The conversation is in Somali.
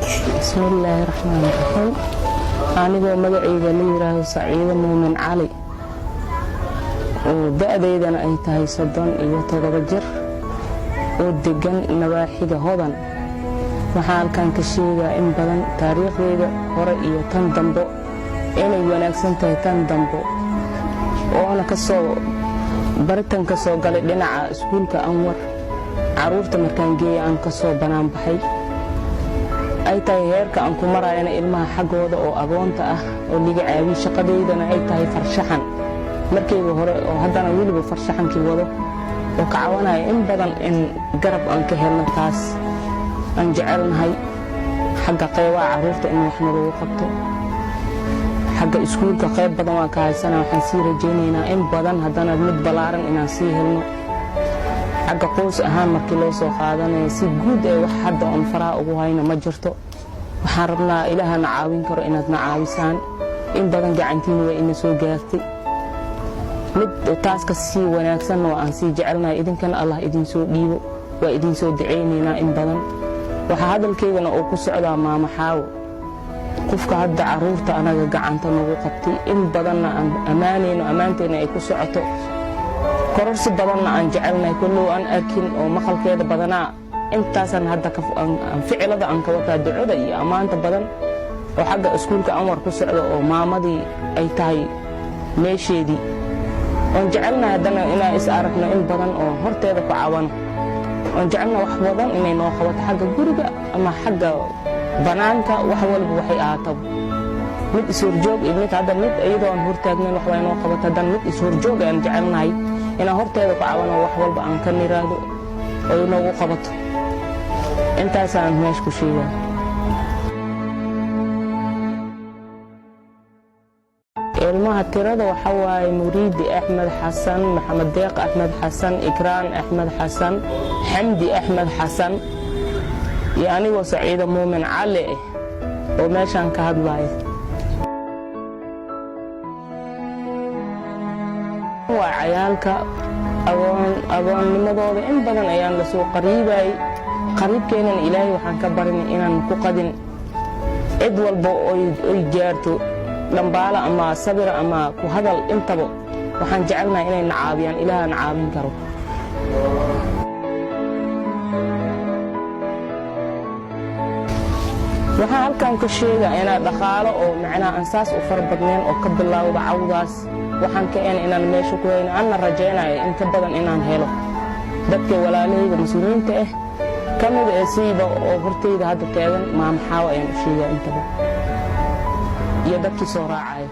Bismillaahi raxmaani raxiim. Anigoo magacayga la yidhaahdo Saciido Muumin Cali, oo da'daydana ay tahay 37 jir, oo deggan nawaaxiga Hodan, waxaa halkan ka sheegaa in badan taariikhdeyda hore iyo tan dambo inay wanaagsan tahay. Tan dambo oona kasoo baritan ka soo galay dhinaca iskuulka Anwar, carruurta markaan geeya aan ka soo bannaan baxay, ay tahay heerka aan ku marayana ilmaha xaggooda oo agoonta ah oo liga caawiy. Shaqadaydana ay tahay farshaxan markayga hore, oo haddana weliba farshaxankii wado, oo ka cawanaya in badan in garab aan ka helno. Taas aan jecelnahay xagga qeybaha carruurta in waxna lagu qabto. Xagga iskuulka qayb badan waan ka haysana, waxaan sii rajaynaynaa in badan haddana mid ballaaran inaan sii helno. Xagga qoys ahaan markii loo soo qaadanaya, si guud ee wax hadda oon faraha ugu hayno ma jirto. Waxaan rabnaa Ilaahana caawin karo inaad na caawisaan. In badan gacantiina waa ina soo gaartay, mid taas ka sii wanaagsanna waa aan sii jecelnahay. Idinkana Allah idinsoo dhiibo, waa idinsoo dacaynaynaa in badan. Waxaa hadalkaygana uu ku socdaa Maama Xaawo, qofka hadda caruurta anaga gacanta nagu qabtay, in badanna aan ammaanayno, ammaanteenna ay ku socoto, kororsi badanna aan jecelnahay. Kollow aan arkin oo maqalkeeda badanaa intaasaan hadda ficilada aan ka wataa, ducada iyo ammaanta badan oo xagga iskuulka Anwar ku socda, oo maamadii ay tahay meesheedii, oon jecelnahay haddana inaan is aragno in badan oo horteeda ku cawano, oon jecelnahay wax badan inay noo qabato xagga guriga ama xagga banaanka, wax walba waxay ahaataba, mid ishorjoog iyo mid hadda mid iyadoo aan hortaagnayn wax waa inoo qabato. Haddana mid ishorjoog aan jecelnahay inaan horteeda ku cawano, wax walba aan ka niraahdo oo inoogu qabato. Intaasaan meesha ku sheegaya. Ilmaha tirada waxa waaye Muriidi Axmed Xasan, Maxamed Deeq Axmed Xasan, Ikraan Axmed Xasan, Xamdi Axmed Xasan iyo anigoo Saciida Muumin Cali ah oo meeshaan ka hadlaya. Waa cayaalka agoonnimadooda in badan ayaan lasoo qariibayay. Qariibkeenana Ilaahay waxaan ka barinay inaan ku qadin. Cid walba oy gaarto dhambaalo ama sabir ama ku hadal intaba, waxaan jecelnahay inay na caawiyaan. Ilaaha na caawin karo. Waxaan halkan ka sheegaa inaa dhaqaalo oo macnaha aan saas u fara badnayn oo ka bilaawda cawdaas waxaan ka een inaan meesha ku hayno, anna rajaynayo in ka badan inaan helo. Dadka walaalahayga muslimiinta ah ka mid ee siiba oo hortayda hadda taagan Maama Xaawo ayaan u sheegaa intaba iyo dadkii soo raacaya.